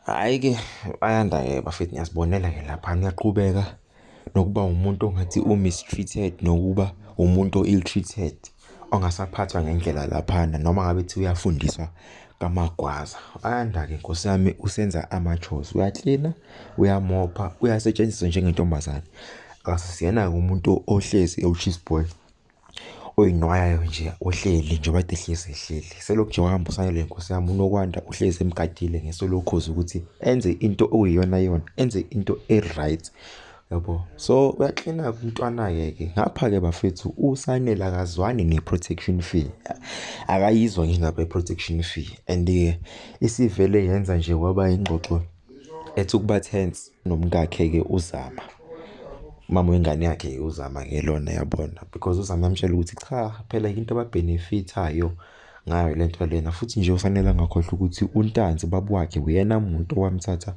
Hhayi-ke Ayanda-ke bafethu niyazibonela-ke laphana uyaqhubeka nokuba umuntu ongathi u-mistreated nokuba umuntu o-ill-treated, ongasaphathwa ngendlela laphana noma ngabe kuthiwa uyafundiswa kaMagwaza. Ayanda-ke Nkosi yami usenza ama-chores, uyaklina, uyamopha, uyasetshenziswa njengentombazane. Akasiyena-ke umuntu ohlezi ewu-cheese boy, oyinwayayo nje, ohleli njengoba kade ehlezi ehleli. Selokhu nje wahamba uSanele Nkosi yami, uNokwanda uhlezi emgadile ngeso lokhozi ukuthi enze into okuyiyona yona, enze into e-right, yabo. So uyaklina-ke umntwana-ke ke. Ngapha-ke bafethu uSanele akazwani ne-protection fee, akayizwa nje indaba ye-protection fee and-ke isivele yenza nje kwaba ingxoxo ethi ukuba tense nomkakhe-ke uZama. Umama wengane yakhe uZama-ke lona yabona because uZama uyamtshela ukuthi cha phela into aba-benefit-ayo ngayo le nto lena, futhi nje ufanele angakhohlwa ukuthi uNtanzi ubaba wakhe uyena muntu owamthatha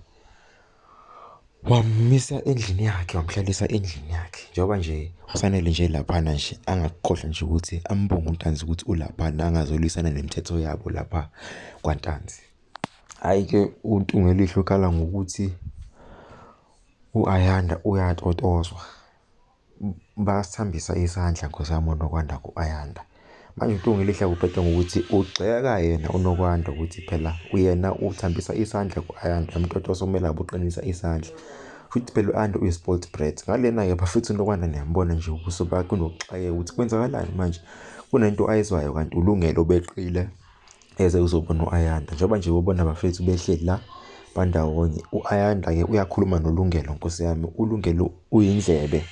wamumisa endlini yakhe, wamhlalisa endlini yakhe. Njengoba nje uSanele nje laphana nje angakukhohlwa nje ukuthi ambonge uNtanzi ukuthi ulaphana angazolwisana nemithetho yabo lapha kwaNtanzi. Hhayi-ke uNtungelihle ukhala ngokuthi u-Ayanda uyatotoswa, basithambisa isandla Nkosi yami oNokwanda ku-Ayanda. Manje uNtungelihle ubheda ngokuthi ugxeka yena uNokwanda ukuthi phela uyena uthambisa isandla ku-Ayanda, umtotoso kumele ngabe uqinisa isandla. Futhi phela u-Ayanda uyi-spoilt brat. Ngalena-ke bafethu uNokwanda niyambona nje ubuso bakhe unokuxakeka ukuthi kwenzakalani manje, kunento ayizwayo kanti uLungelo obeqile eze uzobona u-Ayanda. Njengoba nje ubona bafethu behleli la bandawonye, u-Ayanda-ke uyakhuluma noLungelo Nkosi yami, uLungelo uyindlebe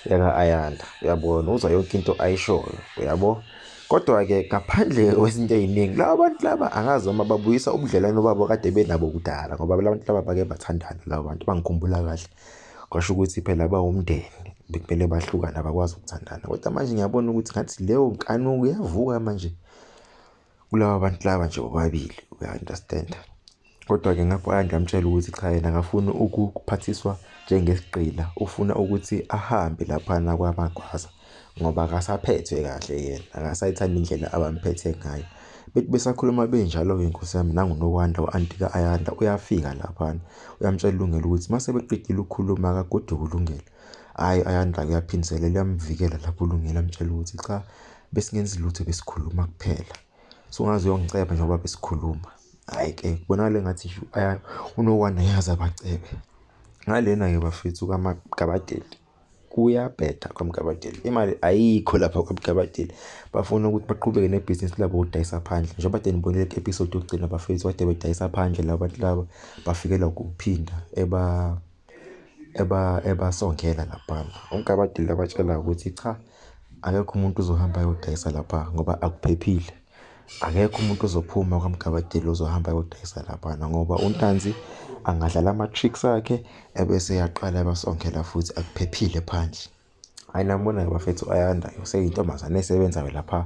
yaka-Ayanda, uyabona, uzwa yonke into ayishoyo, uyabo. Kodwa-ke ngaphandle kwezinto ey'ningi, laba bantu laba angazi noma babuyisa ubudlelwano babo kade benabo kudala ngoba la bantu laba bake bathandana laba bantu bangikhumbula kahle. Kwasho ukuthi phela bawumndeni, bekumele bahlukane abakwazi ukuthandana. Kodwa manje ngiyabona ukuthi ngathi leyo nkanuko iyavuka manje kulaba bantu laba nje bobabili, uya-understand-a. Kodwa-ke ngapha u-Ayanda uyamtshela ukuthi cha yena akafuni ukuphathiswa njengesigqila, ufuna ukuthi ahambe laphana kwaMagwaza ngoba akasaphethwe kahle yena, akasayithandi indlela abamphethe ngayo. Bethi besakhuluma benjalo-ke Nkosi yami, nangu uNokwanda u-anti ka-Ayanda uyafika laphana, uyamtshela uLungelo ukuthi uma sebeqedile ukukhuluma akagoduke uLungelo. Hhayi u-Ayanda-ke uyaphindiselela uyamvikela lapho uLungelo amtshela ukuthi cha, besingenzi lutho besikhuluma kuphela. Sungaze uyongiceba njengoba besikhuluma. Hhayi-ke kubonakala engathi nje uNokwanda ngeke aze abacebe. Ngalena-ke bafethu kaMgabadeli kuyabheda kwaMgabadeli, imali ayikho lapha kwaMgabadeli. Bafuna ukuthi baqhubeke nebhizinisi labo lokudayisa phandle. Njengoba kade nibonile ku-episode yokugcina bafethu kade bedayisa phandle la bantu laba bafikelwa ukuphinda ebasongela laphana. UMgabadeli abatshela ukuthi cha, akekho umuntu ozohamba ayodayisa lapha ngoba akuphephile. Akekho umuntu ozophuma kwaMgabadeli ozohamba ayodayisa laphana ngoba uNtanzi angadlala ama-tricks akhe ebese eyaqala ebasongela futhi akuphephile phandle. Hhayi niyambona-ke bafethu u-Ayanda useyintombazane esebenzayo lapha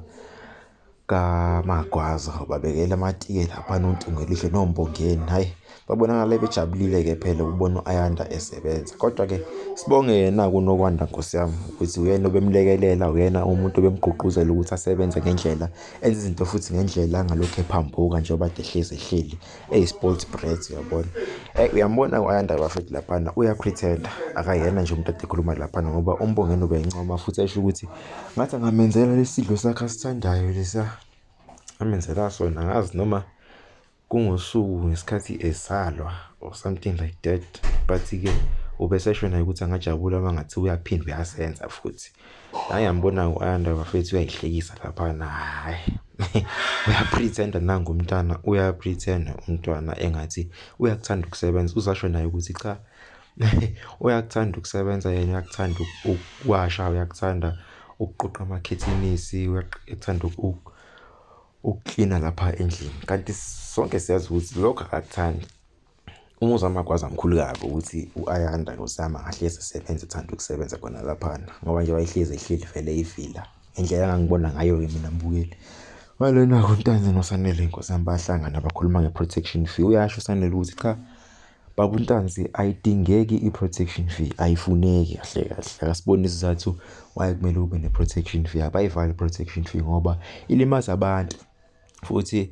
kaMagwaza, ubabekela amatiye laphana oNtungelihle noMbongeni. Hhayi, babonakala bejabulile-ke phela ukubona u-Ayanda esebenza. Kodwa-ke sibonge yena-ke uNokwanda Nkosi yami ukuthi uyena obemlekelela, uyena umuntu obemgqugquzela ukuthi asebenze ngendlela, enze izinto futhi ngendlela angalokhu ephambuka njengoba kade ehlezi ehleli eyi-spoilt brat, uyabona. Uyambona u-Ayanda bafethu laphana uya-pretend-a, akayena nje umuntu ade ekhuluma laphana ngoba uMbongeni ubencoma futhi esho ukuthi ngathi angamenzela lesi sidlo sakhe asithandayo lesiya amenzela sona, angazi noma kungosuku ngesikhathi ezalwa or something like that, but-ke ubesesho naye ukuthi angajabula uma kungathiwa uyaphinda uyasenza futhi. Hhayi ngiyambona u-Ayanda bafethu uyayihlekisa laphana, hhayi uya-pretend-a nangu umntwana, uya-pretend-a umntwana engathi uyakuthanda ukusebenza, uzasho naye ukuthi cha uyakuthanda ukusebenza yena, uyakuthanda ukuwasha, uyakuthanda ukuqoqa amakhethinisi, uyakuthanda ukuklina lapha endlini. Kanti sonke siyazi ukuthi lokho akakuthandi. Umuzwa kaMagwaza mkhulu kabi ukuthi u-Ayanda Nkosi yami angahlezi esebenza ethanda ukusebenza khona laphana ngoba nje wayehlezi ehleli vele eyivila ngendlela engangibona ngayo-ke mina mbukeli. Ngalena-ke uNtanzi noSanele Nkosi yami bayahlangana bakhuluma nge-protection fee. Uyasho uSanele ukuthi cha, baba uNtanzi ayidingeki i-protection fee, ayifuneki kahle kahle. Akasiboni isizathu why kumele ube ne-protection fee. Abayivali i-protection fee ngoba ilimaza abantu. Futhi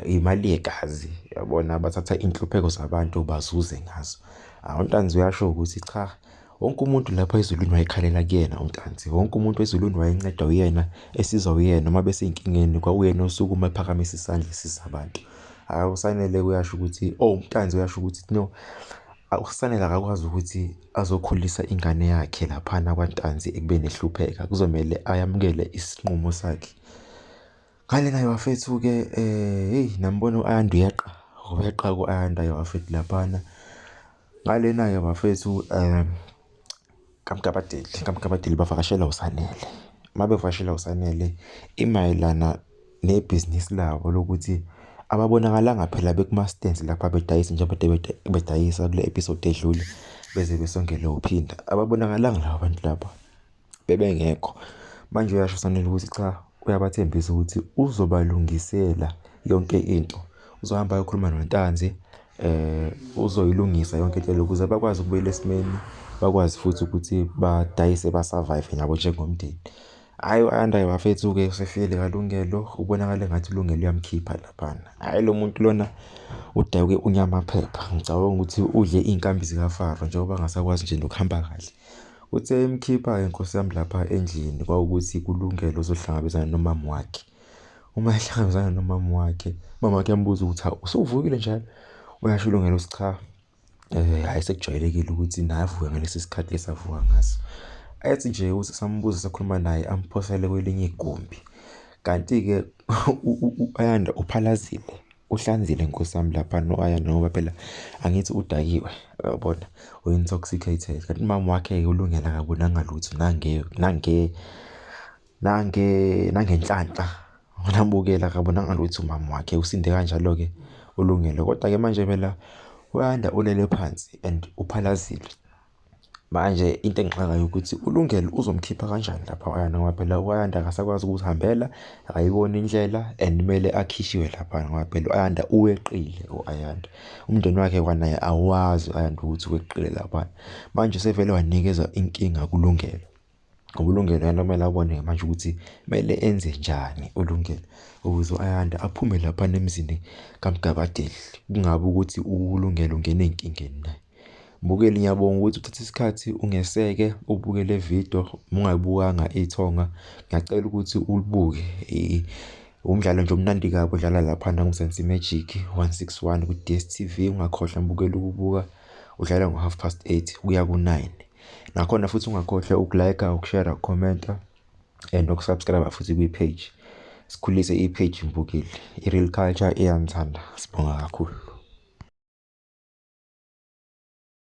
imali yegazi, yabona, bathatha iy'nhlupheko zabantu bazuze ngazo. UNtanzi uyasho ukuthi cha, wonke umuntu lapha eZulwini wayekhalela kuyena uNtanzi, wonke umuntu eZulwini wayencedwa uyena, esizwa uyena uma besey'nkingeni kwakuyena osukuma ephakamise isandla esiza abantu. Hhayi, uSanele uyasho ukuthi, oh, uNtanzi uyasho ukuthi no, uSanele akakwazi ukuthi azokhulisa ingane yakhe laphana kwaNtanzi ekubeni ehlupheka, kuzomele ayamukele isinqumo sakhe. Ngalena-ke bafethu-ke hheyi, nambona u-Ayanda uyeqa, uyeqa ku-Ayanda-ke bafethu laphana. Ngalena-ke bafethu kaMgabadeli, kaMgabadeli bavakashelwa uSanele. Uma bevakashelwa uSanele, imayelana nebhizinisi labo lokuthi ababonakalanga phela bekuma-stands lapha bedayisa njengoba bedayisa kule episode edlule beze besongele uPhinda. Ababonakalanga laba bantu laba, bebengekho. Manje uyasho uSanele ukuthi cha, uyabathembisa ukuthi uzobalungisela yonke into. Uzohamba ayokhuluma noNtanzi, uzoyilungisa yonke into le ukuze bakwazi ukubuyela esimeni, bakwazi futhi ukuthi badayise ba-survive nabo njengomndeni. Hhayi, u-Ayanda-ke bafethu-ke usefikile kaLungelo, ubonakala engathi uLungelo uyamkhipha laphana. Hhayi, lo muntu lona udakwe unyamaphepha, ngicabanga ukuthi udle iy'nkambi zikaFaro njengoba angasakwazi nje nokuhamba kahle. Uthe emkhipha-ke nkosi yami lapha endlini kwawukuthi kuLungelo uzohlangabezana nomama wakhe. Uma ehlangabezana nomama wakhe, umama wakhe uyambuza ukuthi hawu, usuvukile njalo? Uyasho uLungelo ukuthi cha, hhayi sekujwayelekile ukuthi naye avuke ngalesi sikhathi lesi avuka ngaso. Ethi nje ukuthi sambuza sakhuluma naye amphosele kwelinye igumbi. Kanti-ke u-Ayanda uphalazile, uhlanzile nkosi yami lapha no-Ayanda ngoba phela angithi udakiwe, uyabona, u-intoxicated. Kanti umama wakhe-ke uLungelo akabonanga lutho nangenhlanhla nambukela akabonanga lutho umama wakhe, usinde kanjalo-ke uLungelo. Kodwa-ke manje phela u-Ayanda ulele phansi and uphalazile. Manje into engixakayo ukuthi uLungelo uzomkhipha kanjani lapha u-Ayanda ngoba phela u-Ayanda akasakwazi ukuzihambela, akayiboni indlela and kumele akhishiwe lapha ngoba phela u-Ayanda uweqile u-Ayanda. Umndeni wakhe kwanaye awazi u-Ayanda ukuthi weqile lapha. Manje usevele wanikeza inkinga kuLungelo. Ngoba uLungelo yena kumele abone manje ukuthi kumele enze njani uLungelo ukuze u-Ayanda aphume laphana emzini kaMgabadeli, kungabi ukuthi uLungelo ungena ey'nkingeni naye. Mbukeli, ngiyabonga ukuthi uthathe isikhathi ungeseke ubuke le video, uma ungayibukanga ithonga, ngiyacela ukuthi ulibuke. Umdlalo nje omnandi kabi odlala laphana ku-Mzansi Magic 161 ku-DStv, ungakhohlwa mbukeli ukubuka, udlala ngo-8:30 kuya ku-9. Nakhona futhi ungakhohlwa uku-like, ukushare, ukukhomenta and ukusubscribe futhi kwi-page. Sikhulise i-page mbukeli, i-Real Culture iyanithanda, sibonga kakhulu.